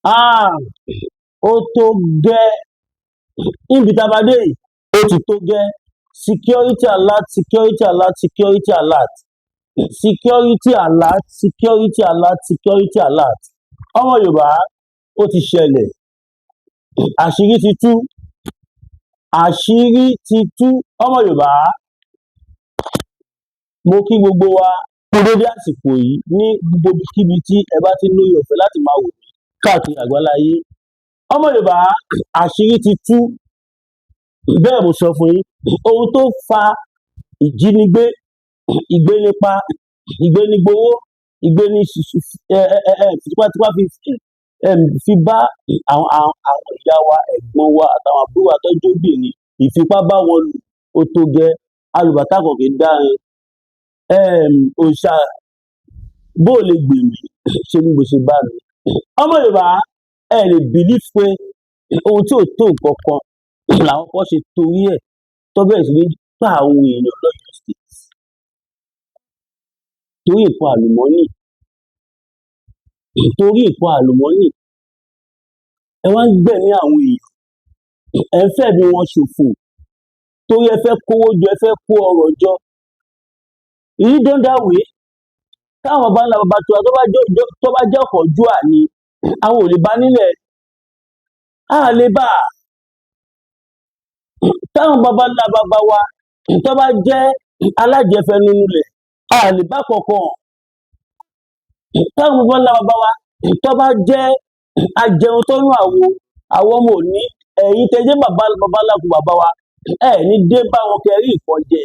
Ah, ó tó gẹ́. Níbi tá a bá dé yìí, ó ti tó gẹ́. Security alert, security alert, security alert, security alert, security alert, security alert. Ọmọ Yorùbá, ó ti ṣẹlẹ̀, àṣírí ti tú, àṣírí ti tú. Ọmọ Yorùbá, mo kí gbogbo wa kú dédé àsìkò yìí ní gbogbo ibikíbi tí ẹ bá ti ń lórí ọ̀fẹ́ láti máa wò mí káàkiri àgbáláyé. Ọmọ Yorùbá, àṣírí ti tú. Bẹ́ẹ̀ mo sọ fún yín, ohun tó fa ìjínigbé, ìgbénipa, ìgbénigbowó, ìgbéni ẹ ẹ ẹ tipátipá fi bá àwọn ìyá wa, ẹ̀gbọ́n wa àtàwọn àbúrò wa tó jẹ́ obìnrin, ìfipá bá wọn lò, ó tó gẹ́. Alùbàtà kan kì í dárin òòṣà bó o lè gbè mí ṣe bí mo ṣe bá mi. Ọmọ Yorùbá, ẹ lè believe pé ohun tí ò tó nǹkan kan làwọn kan ṣe torí ẹ̀ tó bẹ̀rẹ̀ sí ní pa àwọn èèyàn lọ́yọ̀ọ́ State, torí nǹkan àlùmọ́ọ́nì, torí nǹkan àlùmọ́ọ́nì. Ẹ wá ń gbẹ̀mí àwọn èèyàn, ẹ ń fẹ̀mí wọn ṣòfò torí ẹ fẹ́ kówó jọ, ẹ fẹ́ kó ọrọ̀ jọ. Is it done that way? Táwọn baba ńlá baba tiwa tó bá jẹ́ ọ̀kánjúà ni, àwọn ò lè bá nílẹ̀, á lè bá a. Táwọn baba ńlá baba wa tó bá jẹ́ alájẹfẹnunulẹ̀, á lè bá kankan. Táwọn baba ńlá baba wa tó bá jẹ́ ajẹun tọ́nú àwo, àwọn ọmọ òní, ẹ̀yin tẹ́ jẹ́ baba baba ńlá kù bàbá wa, ẹ̀ ní dé bá wọn kẹrí nǹkan jẹ.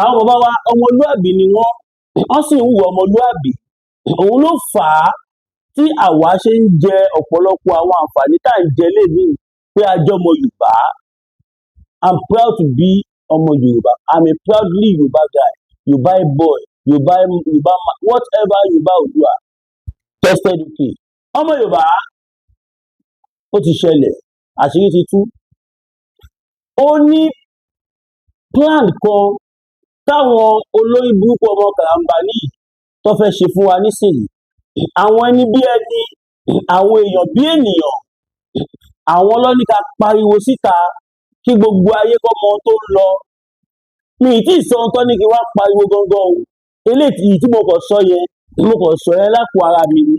Àwọn bàbá wa, ọmọlúàbí ni wọ́n, wọ́n sì ń hùwà ọmọlúàbí. Òun ló fà á tí àwa ṣe ń jẹ ọ̀pọ̀lọpọ̀ àwọn àǹfààní tá à ń jẹ lénìí pé a jẹ́ ọmọ Yorùbá. I'm proud to be ọmọ Yorùbá. I'm a proudly Yorùbá guy, Yorùbá boy, Yorùbá, Yorùbá man, whatever, Yorùbá Oòduà tested. Okay, ọmọ Yorùbá, ó ti ṣẹlẹ̀, àṣírí ti tú. Ó ní plan kan táwọn olórí burúkú ọmọ karambani yìí tó fẹ́ ṣe fún wa nísìnyí. Àwọn ẹni bí ẹni, àwọn èèyàn bí ènìyàn, àwọn ló ní ká pariwo síta kí gbogbo ayé kó mọ ohun tó ń lọ. Mi ì tí ì sọ ohun tó ní kí wá pariwo gangan o. Eléyìí tí mo kàn sọ yẹn, mo kàn sọ yẹn lápò ara mi ni.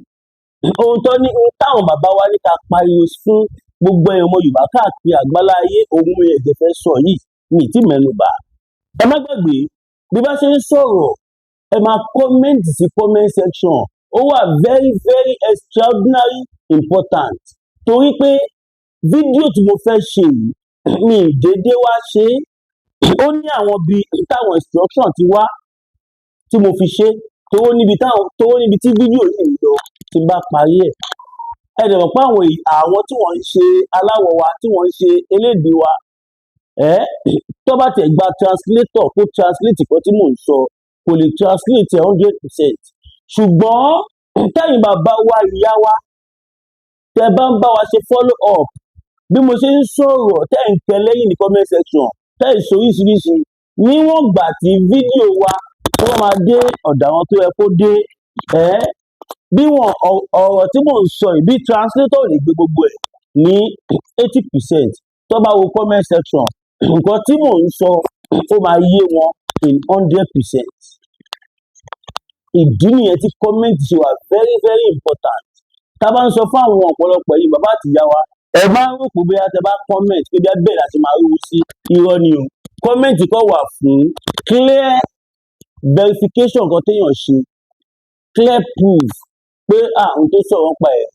Ohun tó ní, ohun táwọn bàbá wa ní ká pariwo fún gbogbo ẹ̀yàn ọmọ Yorùbá káàkiri àgbálá ayé, òun ẹ̀jẹ̀ fẹ́ sọ yìí, mi ì tí mẹ́nu bà. Ẹ má gbàgbé, bí bá ṣe ń sọ̀rọ̀, ẹ máa comment sí comment section. Ó wà very very extraordinary important torí pé fídíò tí mo fẹ́ ṣe yìí, mi ì déédéé wá ṣe é. Ó ní àwọn bíi táwọn instruction ti wá tí mo fi ṣe, tówó níbi táwọn, tówó níbi tí fídíò yìí ń lọ. Tí n bá parí ẹ̀, ẹ dẹ̀ mọ̀ pé àwọn tí wọ́n ń ṣe aláwọ̀ wa, tí wọ́n ń ṣe elédè wa, ẹ́ tó bá tiẹ̀ gba translator kó translate nǹkan tí mò ń sọ, kò lè translate ẹ̀ 100%. Ṣùgbọ́n tẹ́yìn bàbá wa, ìyá wa, tẹ́ bá ń bá wa ṣe follow up bí mo ṣe ń sọ̀rọ̀, tẹ́ ń tẹ lẹ́yìn ní comment section, tẹ́ ń sọ oríṣiríṣi, níwọ̀n gbà tí fídíò wa tó bá máa dé ọ̀dọ̀ àwọn tó yẹ kó dé, ẹ́ bí wọn ọ̀rọ̀ tí mò ń sọ yìí, bí translator lè gbé gbogbo ẹ̀ ní 80%, tó bá wo comment section, nǹkan tí mò ń sọ, ó máa yé wọn in 100%. Ìdí nìyẹn tí comment ṣe wà very very important. Tá a bá ń sọ fún àwọn ọ̀pọ̀lọpọ̀ yìí, bàbá àti ìyá wa, ẹ máa ń rò pé bóyá tẹ bá comment pé bí bẹ́ẹ̀ la ṣe máa rówó sí. Irọ́ ni o. Comment kọ́ wà fún clear verification kan téèyàn ṣe, clear proof pé ah, ohun tó sọ̀rọ̀ nípa ẹ̀.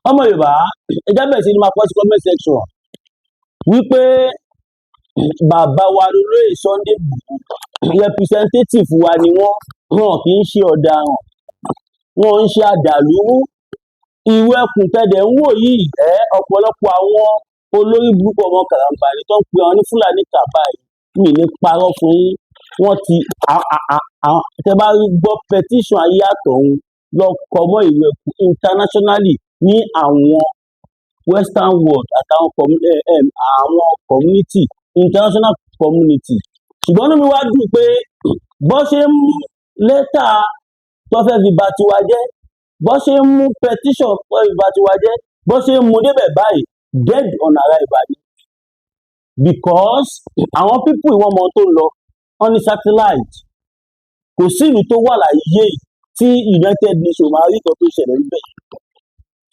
Ọmọ Yorùbá, ẹ já bẹ̀rẹ̀ sí ni máa kọ sí comment section wípé bàbá wa lolóyè Sunday Igboho, representative wa ni wọ́n. Wọn kì í ṣe ọ̀daràn, wọn ń ṣe àdàlúrú. Ìrù ẹkùn tẹ̀dẹ̀ ń wò yìí, ẹ ọ̀pọ̀lọpọ̀ àwọn olórí burúkú ọmọ karambani tó ń pe àwọn ní Fúlàní kàbá yìí, mi ní parọ́ fún yín, wọ́n ti tẹ bá rí gbọ́ petition ayé àtọ̀run lọ kọ mọ́ ìrù ẹkùn internationally ní àwọn western world àtàwọn àwọn community, international community. Ṣùgbọ́n inú mi wá dùn pé bó ṣe ń mú lẹ́tà Tó fẹ́ fi ba tiwa jẹ́, bó ṣe ń mú petition tó fẹ́ fi ba tiwa jẹ́, bó ṣe ń mú débẹ̀ báyìí, dead on arrival ni, because àwọn people ìwọ́n mọ tó ń lọ, wọ́n ní satellite. Kò sí ìlú tó wà láyé yìí tí United Nations máa rí nǹkan tó ṣẹlẹ̀ níbẹ̀,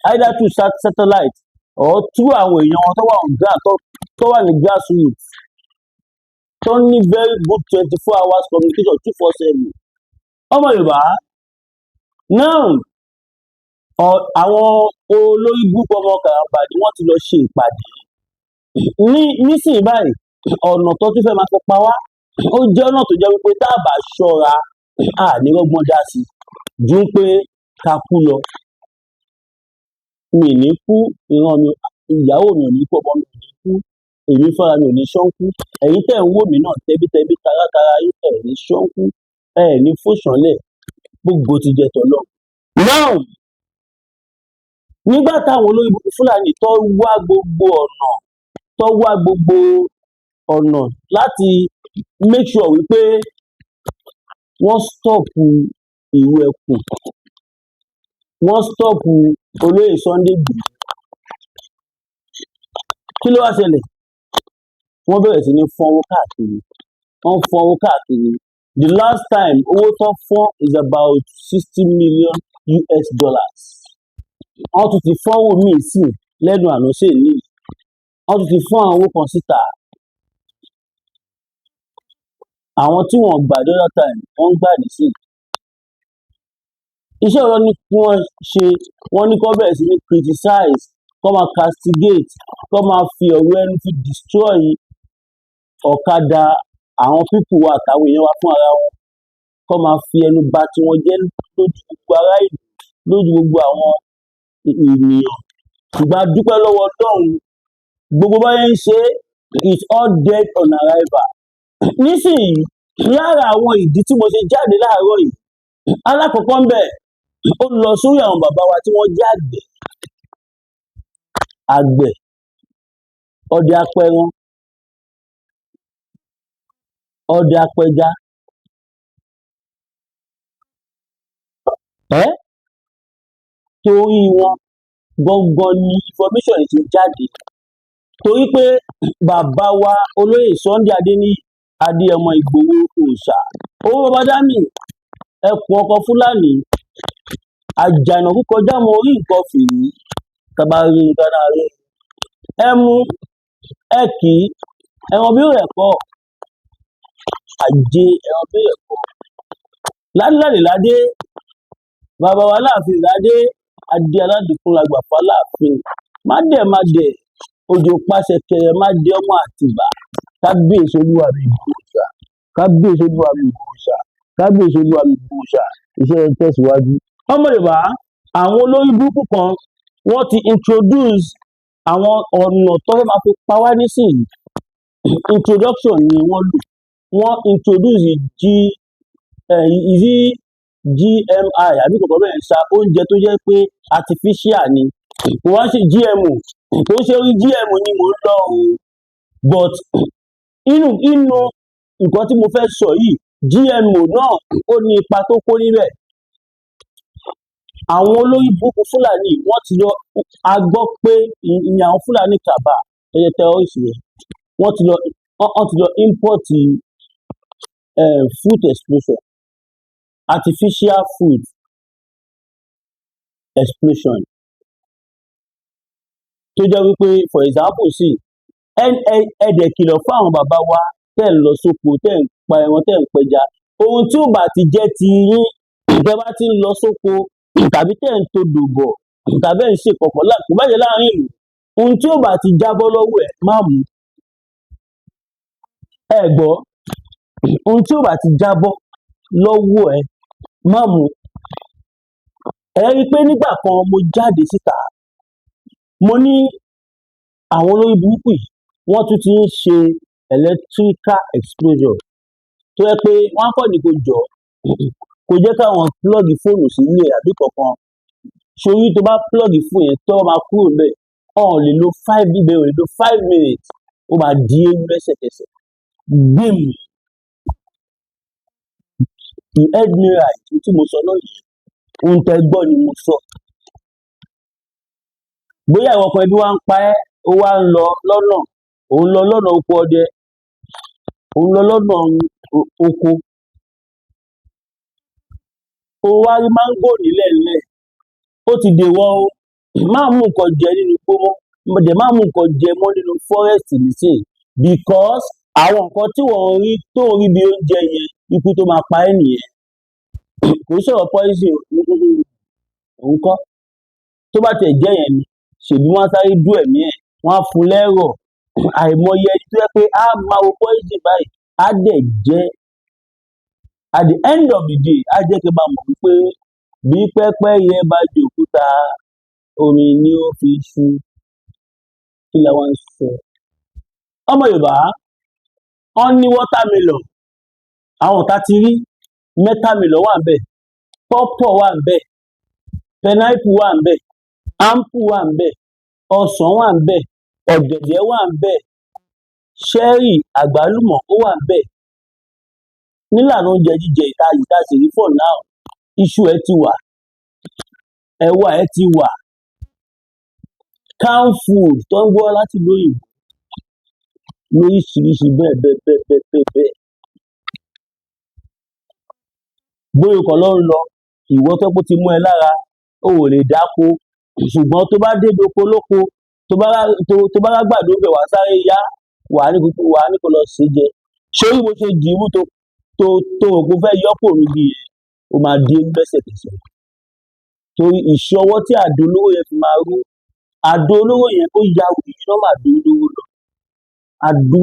either through satellite or through àwọn èèyàn wọn tó wà on ground, tó wà ní grassroots, tó ní very good 24 hours communication, 247. Ọmọ Yorùbá now, àwọn olórí burúkú ọmọ kàràǹbà ni wọ́n ti lọ ṣe ìpàdé ní nísìnyí báyìí. Ọ̀nà tó tún fẹ́ máa fi pa wá, ó jẹ́ ọ̀nà tó jẹ́ wípé tá a bá ṣọ́ra, a ní rọ́gbọ́n dá sí ju pé ká kú lọ. Mi ní kú, ìran mi, ìyàwó mi ò ní kú, ọmọ mi ò ní kú, èmi fúnra mi ò ní ṣánkú. Ẹ̀yin tẹ́ ń wò mí náà, tẹbítẹbí, taratara yín, ẹ̀ ní ṣánkú, ẹ̀ ní fòṣánlẹ̀, gbogbo ti jẹ tọ̀lọ́. Now, nígbà táwọn olórí burúkú Fúlàní tó wá gbogbo ọ̀nà láti make sure wípé wọ́n stop ìlú ẹkùn, wọ́n stop olóyè Sunday Igboho, kí ló wá ṣẹlẹ̀? Wọ́n bẹ̀rẹ̀ sí ní fọ́nwó káàkiri, wọ́n fọ́nwó káàkiri. The last time owó tó fọ́n is about $60 million. Wọ́n tún ti fọ́nwó míì sí lẹ́nu àná sí èní, wọ́n tún ti fọ́n àwọn owó kan síta. Àwọn tí wọ́n gbà the other time, wọ́n ń gbà nísìnyí. Iṣẹ́ ọ̀rọ̀ ni kí wọ́n ṣe. Wọ́n ní kó bẹ̀rẹ̀ sí ní criticize, kó máa castigate, kó máa fi ọ̀rọ̀ ẹnu fi destroy ọ̀kadà àwọn people wa àtàwọn èèyàn wa fún ara wọn, kó máa fi ẹnu bà tiwọn jẹ́ lójú gbogbo ará ìlú, lójú gbogbo àwọn ènìyàn. Ṣùgbọ́n a dúpẹ́ lọ́wọ́ Ọlọ́run, gbogbo báyẹn ń ṣe, it's all dead on arrival. Nísìnyí, lára àwọn ìdí tí mo ṣe jáde láàárọ̀ yìí, alákọ̀ọ́kọ́ ń bẹ̀, ó lọ sórí àwọn bàbá wa tí wọ́n jẹ́ àgbẹ̀, ọdẹ apẹran, ọdẹ apẹja, torí wọn gangan ni information yìí ti jáde, torí pé bàbá wa olóyè Sunday Adéníyì Adéyẹmọ Ìgbòho òòṣà, owó bàbá dami, ẹkùn ọkọ Fúlàní àjànàkú kọjá mo rí nǹkan fìrí, tàbá rí nǹkan náà rí ẹ mú ẹ kì í ẹran bí rẹ̀ kọ́ àjẹ ẹran bí rẹ̀ kọ́ ládìládì ládé. Bàbá wa láàfin ládé adé aládìkún la gbà fáláàfin, má dẹ̀ má dẹ̀ òjò pàṣẹ kẹrẹ má dé ọmọ Àtìbà. Kábíyèsí olúwa mi Ìgbòho ṣá, kábíyèsí olúwa mi Ìgbòho ṣá, kábíyèsí olúwa mi Ìgbòho ṣá. Iṣẹ́ ń tẹ̀síwájú. Ọmọ Yorùbá, àwọn olórí burúkú kan, wọ́n ti introduce àwọn ọ̀nà tó fẹ́ máa fi pa wá nísìnyí. Introduction ni wọ́n lò. Wọ́n introduce G is it GMI àbí kọ̀ọ̀kan bẹ́ẹ̀ ṣá, oúnjẹ tó jẹ́ pé artificial ni, kò wá ṣe GMO, kò ń ṣe orí GMO ni mò ń lọ o, but inú nǹkan tí mo fẹ́ sọ yìí, GMO náà ó ní ipa tó kó níbẹ̀. Àwọn olórí burúkú Fúlàní, wọ́n ti lọ, a gbọ́ pé ìyẹn àwọn Fúlàní kàbà tó jẹ́ terrorist yẹn, wọ́n ti lọ import food explosion, artificial food explosion, tó jẹ́ wípé, for example, sí ẹ ẹ dẹ̀ kìlọ̀ fún àwọn bàbá wa tẹ́ ń lọ sóko, tẹ́ ń pa ẹran, tẹ́ ń pẹja, ohun tí ò bá ti jẹ́ ti yín, tẹ́ bá ti ń lọ sóko tàbí tẹ́ ń todò bọ̀ tàbí ẹ̀ ń ṣe kọ̀ọ̀kan, kò bá jẹ́ láàrin ìlú, ohun tí ò bá ti jábọ́ lọ́wọ́ ẹ̀, má mú. Ẹ gbọ́, ohun tí ò bá ti jábọ́ lọ́wọ́ ẹ, má mú. Ẹ rí i pé nígbà kan mo jáde síta, mo ní àwọn olórí burúkú yìí, wọ́n tún ti ń ṣe electrical explosion tó jẹ́ pé wọ́n á kàn ní kó jọ kó jẹ́ káwọn plug fóònù sílé àbí kankan sórí. Tó bá plug fóònù yẹn, tó máa kúrò níbẹ̀, wọn ò lè lo five, ibẹ̀ ò lè lo 5 minutes, ó máa di eérú lẹ́sẹ̀kẹsẹ̀. Gbìm, you heard me right. Tí mo sọ náà yìí. Ohun tẹ́ gbọ́ ni mo sọ. Bóyá ìwọ kan, ebi wá ń pa ẹ́, ó wá ń lọ lọ́nà, òun lọ lọ́nà oko ọdẹ, òun lọ lọ́nà oko, ó wá rí máńgò nílẹ̀ ńlẹ̀, ó ti dèwọ̀ o. Má mú nǹkan jẹ nínú igbó mọ́, dẹ̀ má mú nǹkan jẹ mọ́ nínú forest nísìnyí, because àwọn nǹkan tí wọ́n rí tó ń rí bí oúnjẹ yẹn, ikú tó máa pa ẹ́ nìyẹn. Kò ń sọ̀rọ̀ poison òun kọ́. Tó bá tiẹ̀ jẹ́ yẹn ni, ṣèbí wọ́n á sáré dú ẹ̀mí ẹ̀, wọ́n á fún lẹ́rọ̀. Àìmọye ẹni tó jẹ́ pé á máa wo poison báyìí, á dẹ̀ jẹ́. At the end of the day, á jẹ́ kí n máa mọ̀ wípé bí pẹ́pẹ́yẹ bá jòkúta, omi ni ó fi ṣu. Kí la wá ń sọ? Ọmọ Yorùbá, wọ́n ní watermelon, àwọn ọ̀tá ti rí metamelon wà ńbẹ̀, pawpaw wà ńbẹ̀, pineapple wà ńbẹ̀, apple wà ńbẹ̀, ọsàn wà ńbẹ̀, ọ̀gẹ̀dẹ̀ wà ńbẹ̀, cherry, àgbálùmọ̀, ó wà ńbẹ̀. Nílànà oúnjẹ jíjẹ ìta yìí tá a sì rí for now, iṣu ẹ̀ ti wà, ẹ̀wà ẹ̀ ti wà, canned food tó ń gbọ́ láti ìlú òyìnbó lóríṣiríṣi, bẹ́ẹ̀ bẹ́ẹ̀ bẹ́ẹ̀ bẹ́ẹ̀ bẹ́ẹ̀ bẹ́ẹ̀. Bóyá o kàn lọ ń lọ, ìwọ tó pé ó ti mú ẹ lára, o ò lè dáko, ṣùgbọ́n tó bá débi oko olóko, tó bá rágbàdo ńbẹ̀, wàá sáré yá, wàá ní kó lọ sè é jẹ. Sórí bó ṣe dì í mú tó rò pé o fẹ́ yọ́ kúrò níbi yẹn, ó máa dé lẹ́sẹ̀kẹsẹ̀, torí ìṣọwọ́ tí àdó olóró yẹn fi máa rú àdó olóró yẹn, ó ya wèrè ju normal àdó olóró lọ. Àdó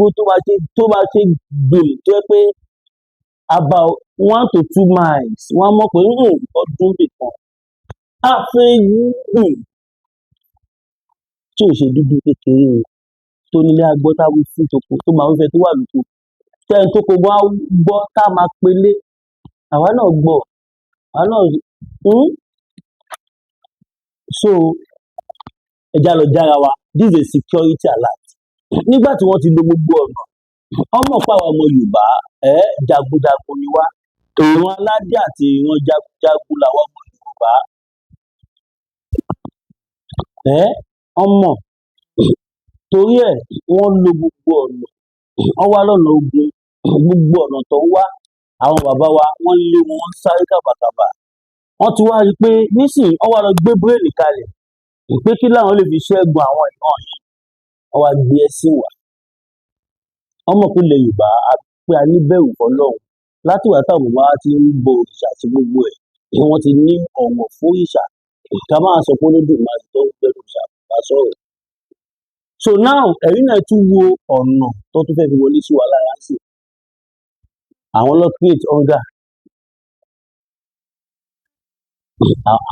tó máa ṣe gbìm, tó jẹ́ pé about 1 to 2 miles, wọ́n á mọ̀ pé ọdún bì kan á fẹ́ gbìm, tí ò ṣe dúdú kékeré o, tó nílé á gbọ́, tá wí fún toko, tó máa wí fẹ́ni tó wà lóko, tẹ́ni tó ko gan á gbọ́, tá máa pelé. Àwa náà gbọ́, àwa náà. So ẹ já lọ jára wa. This is a security alert. Nígbà tí wọ́n ti lo gbogbo ọ̀nà, wọ́n mọ̀ pé àwọn ọmọ Yorùbá ẹ̀ jagunjagun ni wá. Ìran aládé àti ìran jagunjagun làwọn ọmọ Yorùbá ẹ̀. Wọ́n mọ̀, torí ẹ̀ wọ́n lo gbogbo ọ̀nà. Wọ́n wá lọ́nà ogun, gbogbo ọ̀nà tó ń wá. Àwọn bàbá wa, wọ́n lé wọn, wọ́n sáré kàbàkàbà. Wọ́n ti wá rí i pé nísìnyí, wọ́n wá lọ gbé brain kalẹ̀ pé kí làwọn lè fi ṣẹ́gun àwọn ìran yìí. Wọ́n wá gbé ẹ̀sìn wá. Wọ́n mọ̀ pé ilẹ̀ Yorùbá, pé a ní bẹ̀rù fọlọ́run. Látìgbà táwọn bàbá wa ti ń bọ òrìṣà àti gbogbo ẹ̀, wọ́n ti ní ọ̀wọ̀ fún òrìṣà, ká máa sọ pé Olódùmarè tó ń gbẹnu òrìṣà bá sọ̀rọ̀. So now, ẹ̀yin náà tún wo ọ̀nà tó tún fẹ́ fi wọlé sí wa lára sí. Àwọn ló create hunger.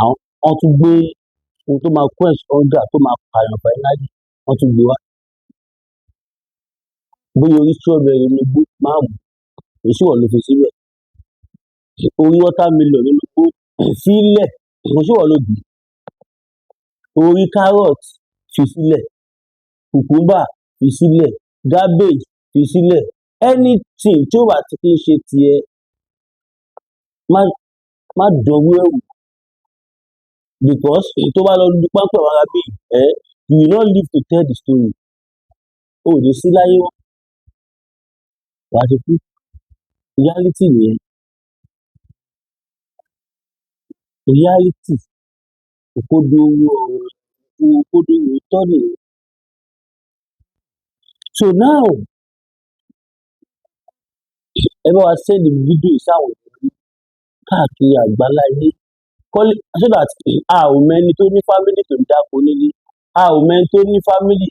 Àwọn wọ́n tún gbé ohun tó máa quench hunger, tó máa pààyàn finally, wọ́n tún gbé wá. Bóyá orí strawberry nínú igbó, má mú, kò sí ìwọ ló fi síbẹ̀. Orí watermelon nínú igbó, fílẹ̀, kò sí ìwọ ló gbìn. Orí carrot, fi sílẹ̀. Cucumber, fi sílẹ̀. Cabbage, fi sílẹ̀. Anything tí ó bá ti kí ń ṣe tiẹ̀, má dánwó ẹ̀ wò, because tó bá lọ lu pápá àwọn ará bíi ẹ, you will not live to tell the story. O ò ní sí láyé mọ́, wàá ti kú. Reality nìyẹn. Reality, òkodoro ọ̀rọ̀, òkodoro òótọ́ nìyẹn. So now, ẹ bá wa send fídíò yìí sáwọn èèyàn yín káàkiri àgbáláyé kọ́lé, so that a ò mẹni tó ní family tó ń dáko nílé, a ò mẹni tó ní family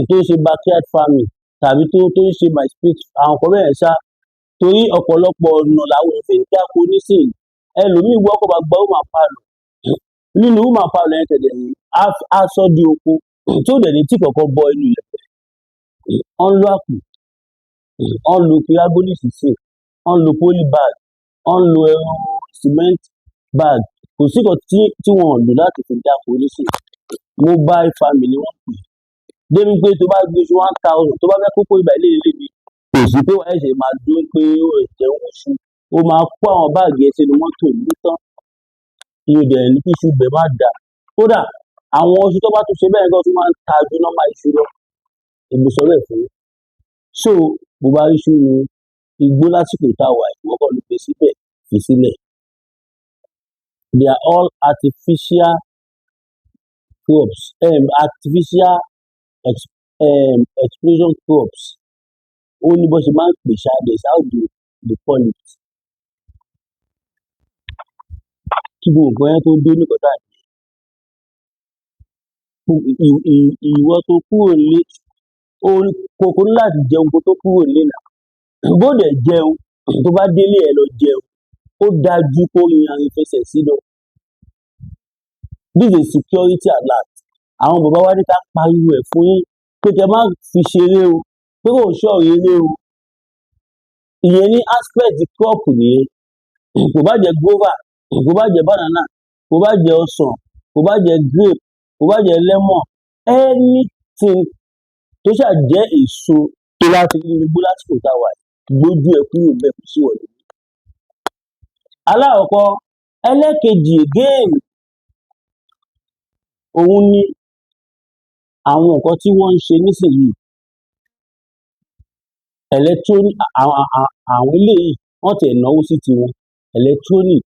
tó ń ṣe backyard farming tàbí tó ń ṣe my space, àwọn nǹkan bẹ́ẹ̀ ṣá, torí ọ̀pọ̀lọpọ̀ ọ̀nà làwọn èèyàn fi ń dáko nísìnyí. Ẹlòmíì wọ́pọ̀ máa gba woman parlour, nínú woman parlour yẹn kẹ̀dẹ̀ ní á sọ di oko tí ò dẹ̀ ní tí kankan bọ inú ilẹ̀. Wọ́n ń lo àpò, wọ́n ń lo piragolis sí, wọ́n ń lo polybag, wọ́n ń lo ẹran cement bag. Kò sí nǹkan tí wọn ò lò láti fi dáko nísìnyí. Mobile farming ni wọ́n pè é, débi pé tó bá gbé iṣu 1,000, tó bá fẹ́ kókó ìgbà ilé ilé mi, kò sí pé wàá ṣẹ̀ṣẹ̀ máa dún pé ó jẹun oṣù, ó máa kó àwọn báàgì ẹ sínú mọ́tò ní tán. Ìyẹn ò dẹ̀ ní kí iṣu ibẹ̀ má dáa. Kódà àwọn iṣu tó bá tún ṣe bẹ́ẹ̀ gan tún máa ń ta ju normal iṣu lọ. Èmi mo sọ bẹ́ẹ̀ fún yín. So bó bá rí iṣu igbó lásìkò tá a wà yìí, ìwọ kọ́ ló gbé síbẹ̀, fi sílẹ̀. They are all artificial crops, artificial explosion crops. Ó ní bó ṣe máa ń pè ṣá, there is how they call it. Kí gbogbo nǹkan yẹn tó dé nìkan tá à ń jẹ. Ìwọ tó kúrò nílé, o kò ní láti jẹun kó tó kúrò nílé náà. Bó dẹ̀ jẹun, tó bá délé ẹ lọ jẹun, ó dáa ju kó rin àrìnfẹsẹ̀ sí lọ. This is a security alert. Àwọn bàbá wa ní ká pariwo ẹ̀ fún yín pé kẹ́ má fi ṣeré o, pé kò ṣọ̀rọ̀ eré o. Ìyẹn ní aspect crop nìyẹn. Kò bá jẹ́ guava, kò bá jẹ́ banana, kò bá jẹ́ ọsàn, kò bá jẹ́ grape, kò bá jẹ́ lemon, anything tó ṣáà jẹ́ èso tó bá ti rí nínú igbó lásìkò tá a wà yìí, gbójú ẹ kúrò ńbẹ̀, kò sí ìwọ ló ní. Alákọ̀ọ́kọ́, ẹlẹ́ẹ̀kejì again, òun ni àwọn nǹkan tí wọ́n ń ṣe nísìnyìí. Electronic, àwọn eléyìí wọ́n tiẹ̀ náwó sí tiwọn. Electronic,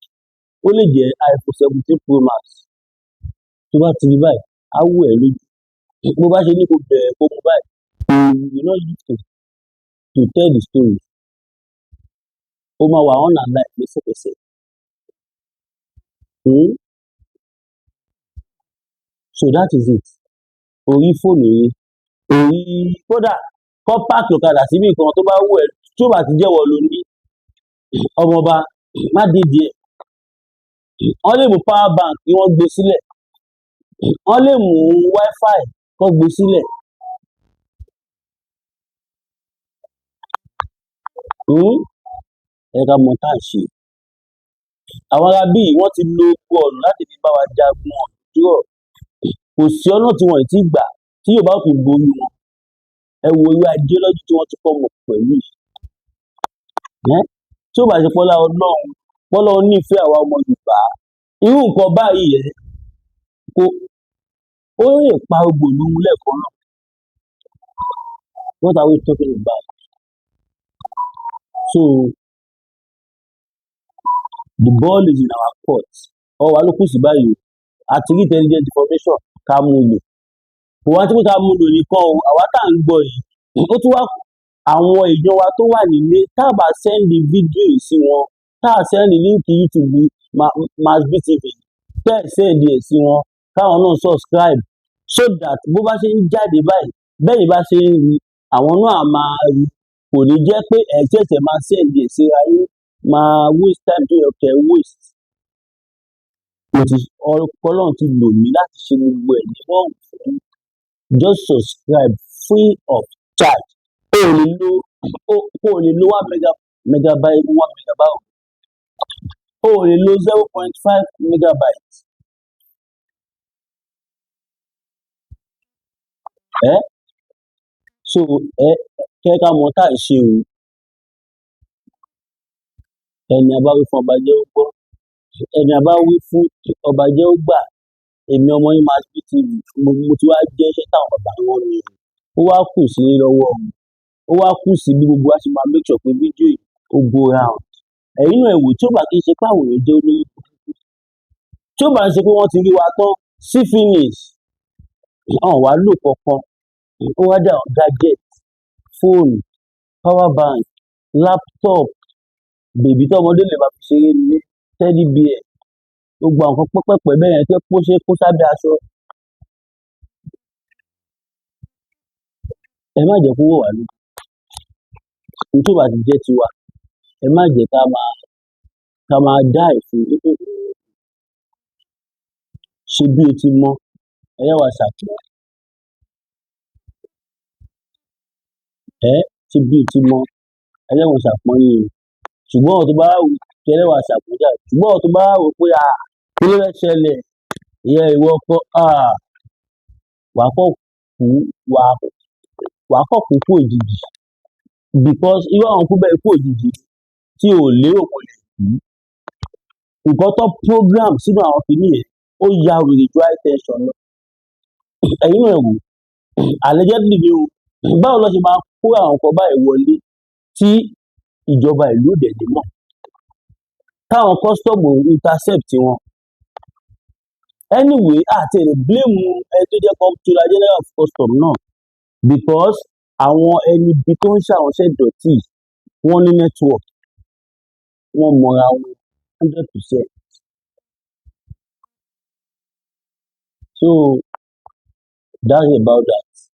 ó lè jẹ́ iPhone 17 Pro Max. Tó bá ti rí báyìí, á wù ẹ́ lójú. Bó bá ṣe ní kó bẹ̀rẹ̀ kó mú báyìí, you will not use to tell the story. Ó máa wà on and live lẹ́sẹ̀kẹsẹ̀. So that is it. Orí fóònù yìí, orí kódà kọ́ park ọ̀kadà síbì kan tó bá wù ẹ́, tí ó bá ti jẹ́wọ́ ló ní ọmọọba, má dédìí ẹ̀. Wọ́n lè mú power bank kí wọ́n gbé sílẹ̀. Wọ́n lè mú wifi kó gbé sílẹ̀. Ẹ jẹ́ ká mọ ohun tá à ń ṣe. Àwọn ará bí yìí wọ́n ti lo gbogbo ọ̀nà láti fi bá wa jagun ọ̀dúrọ̀. Kò sí ọ̀nà tí wọn ì tí gbà tí Yorùbá ò fi borí wọn. Ẹ wo irú ideology tí wọ́n ti kọ́ wọn pẹ̀lú yìí. Tí ó bá ṣe pọ́lá Ọlọ́run, pọ́lọ́run nífẹ̀ẹ́ àwa ọmọ Yorùbá, irú nǹkan báyìí ẹ̀ kò ó lè pa gbogbo ìlú run lẹ́ẹ̀kan náà. What are we talking about? So the ball is in our court. Ọwọ́ wa ló kù sí báyìí o. A ti rí intelligent information, ká mú lò. Kò wá sí pé ká mú lò nìkan o, àwa tá à ń gbọ́ yìí, ó tún wá àwọn èèyàn wa tó wà nílé, tá a bá send fídíò yìí sí wọn, tá a send link YouTube Masbi TV, tẹ́ ẹ̀ send ẹ̀ sí wọn, káwọn náà subscribe so that bó bá ṣe ń jáde báyìí, bẹ́ẹ̀ bá ṣe ń rí, àwọn náà á máa rí. Kò ní jẹ́ pé ẹ̀ ṣẹ̀ṣẹ̀ máa send ẹ̀ síra yín, máa waste time tó yẹ kẹ́ waste. Mo ti Ọlọ́run ti lò mí láti ṣe gbogbo ẹ̀ ní rọrùn fún yín. Just subscribe free of charge. O ò lè lo o ò lè lo one megabyte, 1 megabyte. O ò lè lo 0.5 megabyte. Ẹ́ so ẹ kẹ́ ká mọ tá à ń ṣe o. Ẹni a bá wí fún ọba jẹ́ ó gbọ́. Ẹni a bá wí fún ọba jẹ́ ó gbà. Èmi ọmọ yín Masbi TV, mo ti wá jẹ́ iṣẹ́ táwọn bàbá rán mi o. Ó wá kù sí yín lọ́wọ́ o. Ó wá kù sí bí gbogbo wa ṣe máa make sure pé fídíò yìí ó go round. Ẹ̀yin náà ẹ wò, tí ó bá kí ń ṣe pé àwọn èèyàn jẹ́ olórí burúkú, tí ó bá ń ṣe pé wọ́n ti rí wa tán sí finish, wọn ò wá lò kankan. Ó wá dé àwọn gadget, fóònù, power bank, laptop, baby tọ́mọdé lè máa fi ṣeré nílé, teddy bear, gbogbo àwọn nǹkan pẹ́pẹ̀pẹ́ bẹ́ẹ̀ yẹn tó jẹ́ pé ó ṣe é kó sábẹ́ aṣọ. Ẹ má jẹ́ kó wọ̀ wá lójú. Ohun tí ò bá ti jẹ́ tiwa, ẹ má jẹ́ ká máa die fún. Ṣe bí o ti mọ, ẹlẹ́wà ṣàpọ́n. Ẹ́ ṣe bí o ti mọ, ẹlẹ́wà ṣàpọ́n ni o. Ṣùgbọ́n tó bá wù kí ẹlẹ́wà ṣàpọ́n jà, ṣùgbọ́n tó bá wò pé à kí ló fẹ́ ṣẹlẹ̀, ìyẹn ìwọ kọ́, à wà á kọ́ kú, wà á kọ́ kú kú òjijì. Because irú àwọn ikú bẹ́ẹ̀, ikú òjijì tí o ò lérò kò lè kú. Nǹkan tó program sínú àwọn kinní yẹn, ó ya wèrè ju high tension lọ. Ẹ̀yin náà wò, allegedly ni o, báwo ló ṣe máa kó àwọn nǹkan báyìí wọlé tí ìjọba ìlú ò dẹ̀ ní mọ̀, táwọn custom intercept wọn? Anyway, àti ẹ̀ lè blame ẹni tó jẹ́ Comptroller General of Custom náà, because àwọn ẹni ibi tó ń ṣàwọn iṣẹ́ ìdọ̀tí yìí, wọ́n ní network, wọ́n mọra wọn 100%. So that's about that.